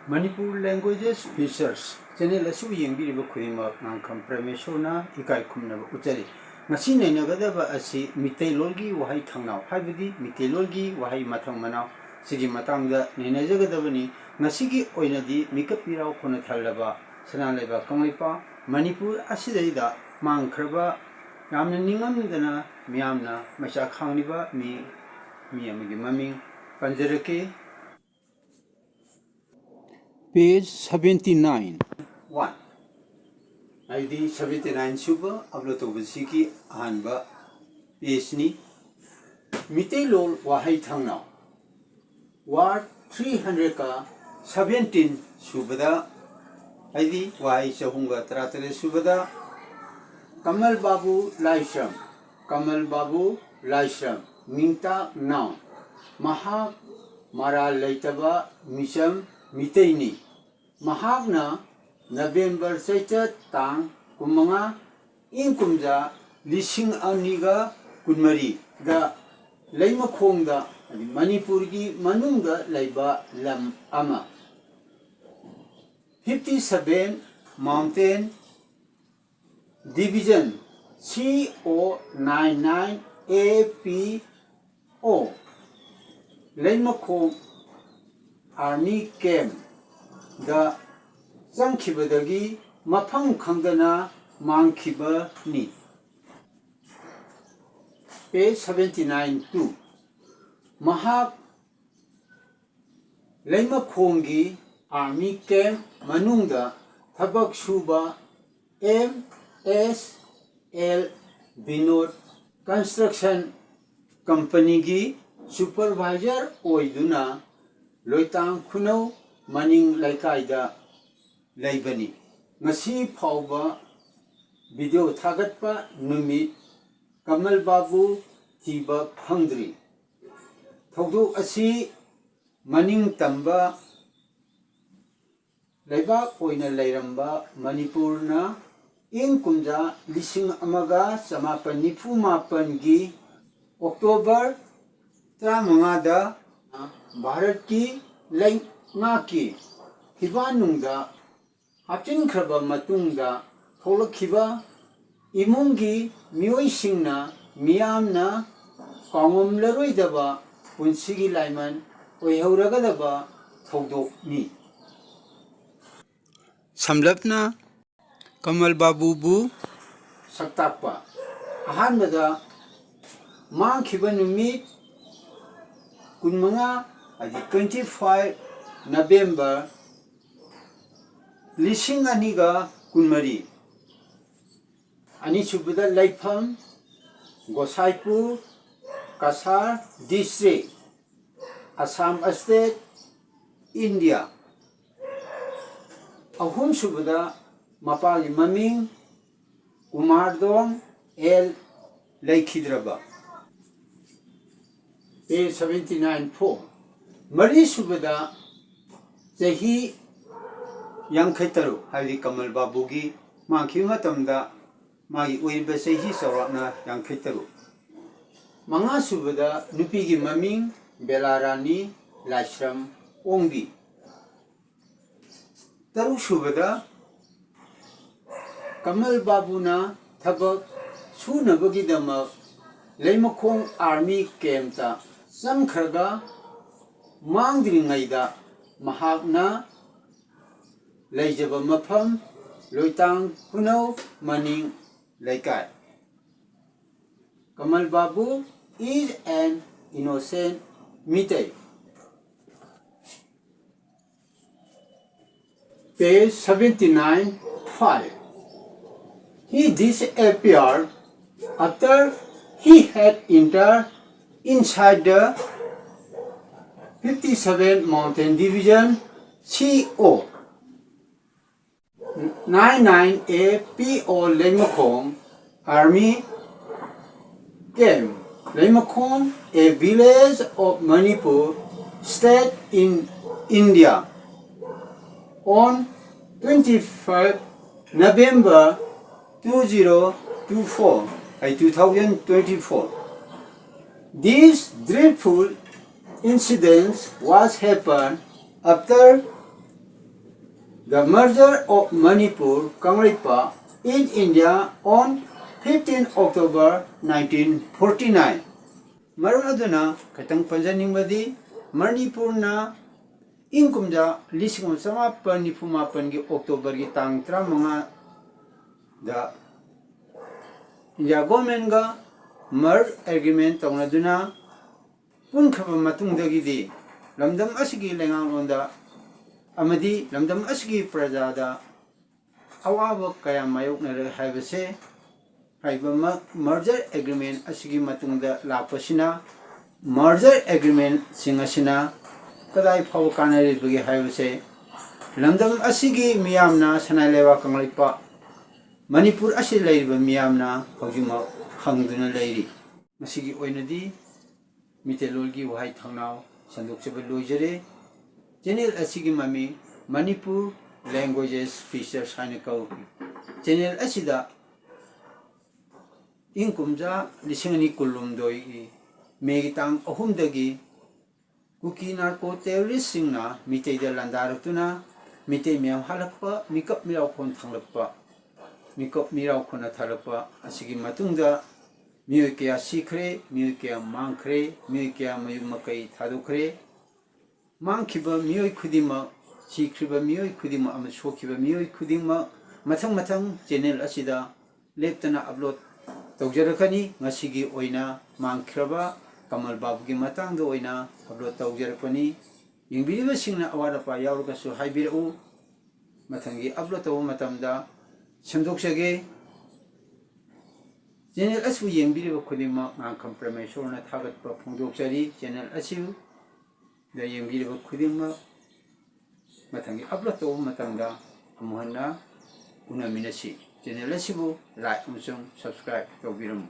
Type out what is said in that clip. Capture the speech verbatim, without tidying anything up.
Manipur Languages Features channel ꯑꯁꯤꯕꯨ ꯌꯦꯡꯕꯤꯔꯤꯕ ꯈꯨꯗꯤꯡꯃꯛ ꯉꯥꯡꯈꯝ ꯄ꯭ꯔꯃꯦꯁꯣꯔꯅ ꯏꯀꯥꯏ ꯈꯨꯝꯅꯕ ꯎꯠꯆꯔꯤ꯫ ꯉꯁꯤ ꯅꯩꯅꯒꯗꯕ ꯑꯁꯤ ꯃꯤꯇꯩꯂꯣꯟꯒꯤ ꯋꯥꯍꯩ ꯊꯥꯡꯅꯥꯎ, ꯍꯥꯏꯕꯗꯤ ꯃꯤꯇꯩꯂꯣꯟꯒꯤ ꯋꯥꯍꯩ ꯃꯊꯪ ꯃꯅꯥꯎ, ꯁꯤꯒꯤ ꯃꯇꯥꯡꯗ ꯅꯩꯅꯖꯒꯗꯕꯅꯤ꯫ ꯉꯁꯤꯒꯤ ꯑꯣꯏꯅꯗꯤ ꯃꯤꯀꯞ ꯃꯤꯔꯥꯎ ꯈꯣꯟꯅ ꯊꯜꯂꯕ ꯁꯅꯥ ꯂꯩꯕꯥꯛ ꯀꯪꯂꯩꯄꯥꯛ ꯃꯅꯤꯄꯨꯔ ꯑꯁꯤꯗꯩꯗ ꯃꯥꯡꯈ꯭ꯔꯕ, ꯌꯥꯝꯅ ꯅꯤꯡꯉꯝꯗꯅ ꯃꯤꯌꯥꯝꯅ ꯃꯩꯆꯥꯛ ꯈꯥꯡꯂꯤꯕ ꯃꯤ, ꯃꯤ ꯑꯃꯒꯤ ꯃꯃꯤꯡ ꯄꯟꯖꯔꯛꯀꯦ꯫ Page seventy nine. One, ꯍꯥꯏꯗꯤ seventy nine ꯁꯨꯕ ꯑꯞꯂꯣꯗ ꯇꯧꯕꯁꯤꯒꯤ ꯑꯍꯥꯟꯕ ꯄꯦꯖꯅꯤ꯫ ꯃꯤꯇꯩꯂꯣꯟ ꯋꯥꯍꯩ ꯊꯥꯡꯅꯥꯎ, word three hundred seventeen ꯁꯨꯕꯗ, ꯍꯥꯏꯗꯤ ꯋꯥꯍꯩ ꯆꯍꯨꯝꯒ ꯇꯔꯥꯇꯔꯦꯠ ꯁꯨꯕꯗ, ꯀꯃꯜ ꯕꯥꯕꯨ ꯂꯥꯏꯁ꯭ꯔꯝ, ꯀꯃꯜ ꯕꯥꯕꯨ ꯂꯥꯏꯁ꯭ꯔꯝ, ꯃꯤꯡꯇꯥꯛ, noun, ꯃꯍꯥꯛ ꯃꯔꯥꯜ ꯂꯩꯇꯕ ꯃꯤꯆꯝ ꯃꯤꯇꯩꯅꯤ꯫ ꯃꯍꯥꯛꯅ ꯅꯕꯦꯝꯕꯔ, ꯆꯩꯆꯠ ꯇꯥꯡ ꯀꯨꯟꯃꯉꯥ, ꯏꯪ ꯀꯨꯝꯖꯥ ꯂꯤꯁꯤꯡ ꯑꯅꯤꯒ ꯀꯨꯟꯃꯔꯤꯗ ꯂꯩꯃꯈꯣꯡꯗ, ꯍꯥꯏꯗꯤ ꯃꯅꯤꯄꯨꯔꯒꯤ ꯃꯅꯨꯡꯗ ꯂꯩꯕ ꯂꯝ ꯑꯃ, fifty seven Mountain Division, C O nine nine A P O, ꯂꯩꯃꯈꯣꯡ army campꯗ ꯆꯪꯈꯤꯕꯗꯒꯤ ꯃꯐꯝ ꯈꯪꯗꯅ ꯃꯥꯡꯈꯤꯕꯅꯤ꯫ Page seventy nine two. ꯃꯍꯥꯛ ꯂꯩꯃꯈꯣꯡꯒꯤ army camp ꯃꯅꯨꯡꯗ ꯊꯕꯛ ꯁꯨꯕ M S L Vinod Construction Companyꯒꯤ supervisor ꯑꯣꯏꯗꯨꯅ ꯂꯣꯏꯇꯥꯡ ꯈꯨꯅꯧ ꯃꯅꯤꯡ ꯂꯩꯀꯥꯏꯗ ꯂꯩꯕꯅꯤ꯫ ꯉꯁꯤ ꯐꯥꯎꯕ video ꯊꯥꯒꯠꯄ ꯅꯨꯃꯤꯠ ꯀꯃꯜ ꯕꯥꯕꯨ ꯊꯤꯕ ꯐꯪꯗ꯭ꯔꯤ꯫ ꯊꯧꯗꯣꯛ ꯑꯁꯤ ꯃꯅꯤꯡ ꯇꯝꯕ ꯂꯩꯕꯥꯛ ꯑꯣꯏꯅ ꯂꯩꯔꯝꯕ ꯃꯅꯤꯄꯨꯔꯅ ꯏꯪ ꯀꯨꯝꯖꯥ ꯂꯤꯁꯤꯡ ꯑꯃꯒ ꯆꯃꯥꯄꯟ ꯅꯤꯐꯨ ꯃꯥꯄꯟꯒꯤ October ꯇꯔꯥꯃꯉꯥꯗ ꯚꯥꯔꯠꯀꯤ ꯂꯩꯉꯥꯛꯀꯤ ꯐꯤꯕꯥꯟꯅꯨꯡꯗ ꯍꯥꯞꯆꯤꯟꯈ꯭ꯔꯕ ꯃꯇꯨꯡꯗ ꯊꯣꯛꯂꯛꯈꯤꯕ ꯏꯃꯨꯡꯒꯤ ꯃꯤꯑꯣꯏꯁꯤꯡꯅ ꯃꯤꯌꯥꯝꯅ ꯀꯥꯎꯉꯝꯂꯔꯣꯏꯗꯕ ꯄꯨꯟꯁꯤꯒꯤ ꯂꯥꯏꯃꯟ ꯑꯣꯏꯍꯧꯔꯒꯗꯕ ꯊꯧꯗꯣꯛꯅꯤ꯫ ꯁꯝꯂꯞꯅ ꯀꯃꯜ ꯕꯥꯕꯨꯕꯨ ꯁꯛꯇꯥꯛꯄ꯫ ꯑꯍꯥꯟꯕꯗ ꯃꯥꯡꯈꯤꯕ ꯅꯨꯃꯤꯠ ꯀꯨꯟꯃꯉꯥ, ꯍꯥꯏꯗꯤ twenty five November ꯂꯤꯁꯤꯡ ꯑꯅꯤꯒ ꯀꯨꯟꯃꯔꯤ꯫ ꯑꯅꯤꯁꯨꯕꯗ ꯂꯩꯐꯝ Gosaipur, Cachar district, Assam state, India. ꯑꯍꯨꯝꯁꯨꯕꯗ ꯃꯄꯥꯒꯤ ꯃꯃꯤꯡ ꯀꯨꯃꯥꯔꯗꯣꯡ ꯑꯦꯜ ꯂꯩꯈꯤꯗ꯭ꯔꯕ꯫ Page seventy nine four꯫ ꯃꯔꯤꯁꯨꯕꯗ ꯆꯍꯤ ꯌꯥꯡꯈꯩ ꯇꯔꯨꯛ, ꯍꯥꯏꯕꯗꯤ ꯀꯃꯜ ꯕꯥꯕꯨꯒꯤ ꯃꯥꯡꯈꯤꯕ ꯃꯇꯝꯗ ꯃꯥꯒꯤ ꯑꯣꯏꯔꯤꯕ ꯆꯍꯤ ꯆꯥꯎꯔꯥꯛꯅ ꯌꯥꯡꯈꯩ ꯇꯔꯨꯛ꯫ ꯃꯉꯥꯁꯨꯕꯗ ꯅꯨꯄꯤꯒꯤ ꯃꯃꯤꯡ ꯕꯦꯂꯥ ꯔꯥꯅꯤ ꯂꯥꯏꯁ꯭ꯔꯝ ꯑꯣꯡꯕꯤ꯫ ꯇꯔꯨꯛꯁꯨꯕꯗ ꯀꯃꯜ ꯕꯥꯕꯨꯅ ꯊꯕꯛ ꯁꯨꯅꯕꯒꯤꯗꯃꯛ ꯂꯩꯃꯈꯣꯡ army campꯇ ꯆꯪꯈ꯭ꯔꯒ ꯃꯥꯡꯗ꯭ꯔꯤꯉꯩꯗ ꯃꯍꯥꯛꯅ ꯂꯩꯖꯕ ꯃꯐꯝ ꯂꯣꯏꯇꯥꯡ ꯈꯨꯅꯧ ꯃꯅꯤꯡ ꯂꯩꯀꯥꯏ꯫ Kamal Babu is an innocent Meitei. Page seventy nine five. He disappeared after he had entered inside the fifty seven Mountain Division C O nine nine A P O Leimakhong Army Camp, Leimakhong, a village of Manipur state in India, on twenty five November two zero two four, uh, two thousand twenty four. This dreadful incident was happened after The merger of Manipur, Kangleipak in India on fifteen October nineteen forty-nine. ꯃꯔꯝ ꯑꯗꯨꯅ ꯈꯤꯇꯪ ꯄꯟꯖꯅꯤꯡꯕꯗꯤ, ꯃꯅꯤꯄꯨꯔꯅ ꯏꯪ ꯀꯨꯝꯖꯥ ꯂꯤꯁꯤꯡ ꯑꯃ ꯆꯃꯥꯄꯟ ꯅꯤꯐꯨ ꯃꯥꯄꯟꯒꯤ ꯑꯣꯛꯇꯣꯕꯔꯒꯤ ꯇꯥꯡ ꯇꯔꯥꯃꯉꯥꯗ ꯏꯟꯗꯤꯌꯥ ꯒꯣꯔꯃꯦꯟꯒ ꯃꯔꯖ ꯑꯦꯒ꯭ꯔꯤꯃꯦꯟ ꯇꯧꯅꯗꯨꯅ ꯄꯨꯟꯈ꯭ꯔꯕ ꯃꯇꯨꯡꯗꯒꯤꯗꯤ ꯂꯝꯗꯝ ꯑꯁꯤꯒꯤ ꯂꯩꯉꯥꯛꯂꯣꯟꯗ ꯑꯃꯗꯤ ꯂꯝꯗꯝ ꯑꯁꯤꯒꯤ ꯄ꯭ꯔꯖꯥꯗ ꯑꯋꯥꯕ ꯀꯌꯥ ꯃꯥꯌꯣꯛꯅꯔꯦ ꯍꯥꯏꯕꯁꯦ ꯍꯥꯏꯔꯤꯕ ꯃ-, ꯃꯔꯖꯔ ꯑꯦꯒ꯭ꯔꯤꯃꯦꯟ ꯑꯁꯤꯒꯤ ꯃꯇꯨꯡꯗ ꯂꯥꯛꯄꯁꯤꯅ, ꯃꯔꯖꯔ ꯑꯦꯒ꯭ꯔꯤꯃꯦꯟꯁꯤꯡ ꯑꯁꯤꯅ ꯀꯗꯥꯏ ꯐꯥꯎꯕ ꯀꯥꯟꯅꯔꯤꯕꯒꯦ ꯍꯥꯏꯕꯁꯦ ꯂꯝꯗꯝ ꯑꯁꯤꯒꯤ ꯃꯤꯌꯥꯝꯅ, ꯁꯅꯥꯏ ꯂꯩꯕꯥꯛ ꯀꯪꯂꯩꯄꯥꯛ ꯃꯅꯤꯄꯨꯔ ꯑꯁꯤꯗ ꯂꯩꯔꯤꯕ ꯃꯤꯌꯥꯝꯅ ꯍꯧꯖꯤꯛꯃꯛ ꯈꯪꯗꯨꯅ ꯂꯩꯔꯤ꯫ ꯃꯁꯤꯒꯤ ꯑꯣꯏꯅꯗꯤ ꯃꯤꯇꯩꯂꯣꯟꯒꯤ ꯋꯥꯍꯩ ꯊꯧꯅꯥꯎ ꯁꯟꯗꯣꯛꯆꯕ ꯂꯣꯏꯖꯔꯦ꯫ ꯆꯦꯅꯦꯜ ꯑꯁꯤꯒꯤ ꯃꯃꯤꯡ ꯃꯅꯤꯄꯨꯔ ꯂꯦꯡꯒ꯭ꯋꯦꯖꯦꯁ ꯐꯤꯆꯔꯁ ꯍꯥꯏꯅ ꯀꯧꯏ꯫ ꯆꯦꯅꯦꯜ ꯑꯁꯤꯗ ꯏꯪ ꯀꯨꯝꯖꯥ ꯂꯤꯁꯤꯡ ꯑꯅꯤ ꯀꯨꯟꯍꯨꯝꯗꯣꯏꯒꯤ ꯃꯦꯒꯤ ꯇꯥꯡ ꯑꯍꯨꯝꯗꯒꯤ ꯀꯨꯀꯤ ꯅꯥꯔꯀꯣ ꯇꯦꯔꯣꯔꯤꯁꯁꯤꯡꯅ ꯃꯤꯇꯩꯗ ꯂꯥꯟꯗꯥꯔꯛꯇꯨꯅ ꯃꯤꯇꯩ ꯃꯌꯥꯝ ꯍꯥꯠꯂꯛꯄ, ꯃꯤꯀꯞ ꯃꯤꯔꯥꯎꯈꯣꯟ ꯊꯥꯡꯂꯛꯄ, ꯃꯤꯀꯞ ꯃꯤꯔꯥꯎꯈꯣꯟꯅ ꯊꯥꯔꯛꯄ ꯑꯁꯤꯒꯤ ꯃꯇꯨꯡꯗ ꯃꯤꯑꯣꯏ ꯀꯌꯥ ꯁꯤꯈ꯭ꯔꯦ, ꯃꯤꯑꯣꯏ ꯀꯌꯥ ꯃꯥꯡꯈ꯭ꯔꯦ, ꯃꯤꯑꯣꯏ ꯀꯌꯥ ꯃꯌꯨꯝ ꯃꯀꯩ ꯊꯥꯗꯣꯛꯈ꯭ꯔꯦ꯫ ꯃꯥꯡꯈꯤꯕ ꯃꯤꯑꯣꯏ ꯈꯨꯗꯤꯡꯃꯛ, ꯁꯤꯈ꯭ꯔꯤꯕ ꯃꯤꯑꯣꯏ ꯈꯨꯗꯤꯡꯃꯛ ꯑꯃꯁꯨꯡ ꯁꯣꯛꯈꯤꯕ ꯃꯤꯑꯣꯏ ꯈꯨꯗꯤꯡꯃꯛ ꯃꯊꯪ ꯃꯊꯪ ꯆꯦꯅꯦꯜ ꯑꯁꯤꯗ ꯂꯦꯞꯇꯅ ꯑꯞꯂꯣꯗ ꯇꯧꯖꯔꯛꯀꯅꯤ꯫ ꯉꯁꯤꯒꯤ ꯑꯣꯏꯅ ꯃꯥꯡꯈ꯭ꯔꯕ ꯀꯃꯜ ꯕꯥꯕꯨꯒꯤ ꯃꯇꯥꯡꯗ ꯑꯣꯏꯅ ꯑꯞꯂꯣꯗ ꯇꯧꯖꯔꯛꯄꯅꯤ꯫ ꯌꯦꯡꯕꯤꯔꯤꯕꯁꯤꯡꯅ ꯑꯋꯥꯠ ꯑꯄꯥ ꯌꯥꯎꯔꯒꯁꯨ ꯍꯥꯏꯕꯤꯔꯛꯎ, ꯃꯊꯪꯒꯤ ꯑꯞꯂꯣꯗ ꯇꯧꯕ ꯃꯇꯝꯗ ꯁꯦꯝꯗꯣꯛꯆꯒꯦ꯫ ꯆꯦꯅꯦꯜ ꯑꯁꯤꯕꯨ ꯌꯦꯡꯕꯤꯔꯤꯕ ꯈꯨꯗꯤꯡꯃꯛ ꯉꯥꯡꯈꯝ ꯄ꯭ꯔꯃꯦꯁꯣꯔꯅ ꯊꯥꯒꯠꯄ ꯐꯣꯡꯗꯣꯛꯆꯔꯤ꯫ ꯆꯦꯅꯦꯜ ꯑꯁꯤꯗ ꯌꯦꯡꯕꯤꯔꯤꯕ ꯈꯨꯗꯤꯡꯃꯛ ꯃꯊꯪꯒꯤ ꯑꯞꯂꯣꯗ ꯇꯧꯕ ꯃꯇꯝꯗ ꯑꯃꯨꯛ ꯍꯟꯅ ꯎꯅꯃꯤꯟꯅꯁꯤ꯫ ꯆꯦꯅꯦꯜ ꯑꯁꯤꯕꯨ ꯂꯥꯏꯛ ꯑꯃꯁꯨꯡ ꯁꯕꯁꯀ꯭ꯔꯥꯏꯕ ꯇꯧꯕꯤꯔꯝꯃꯨ꯫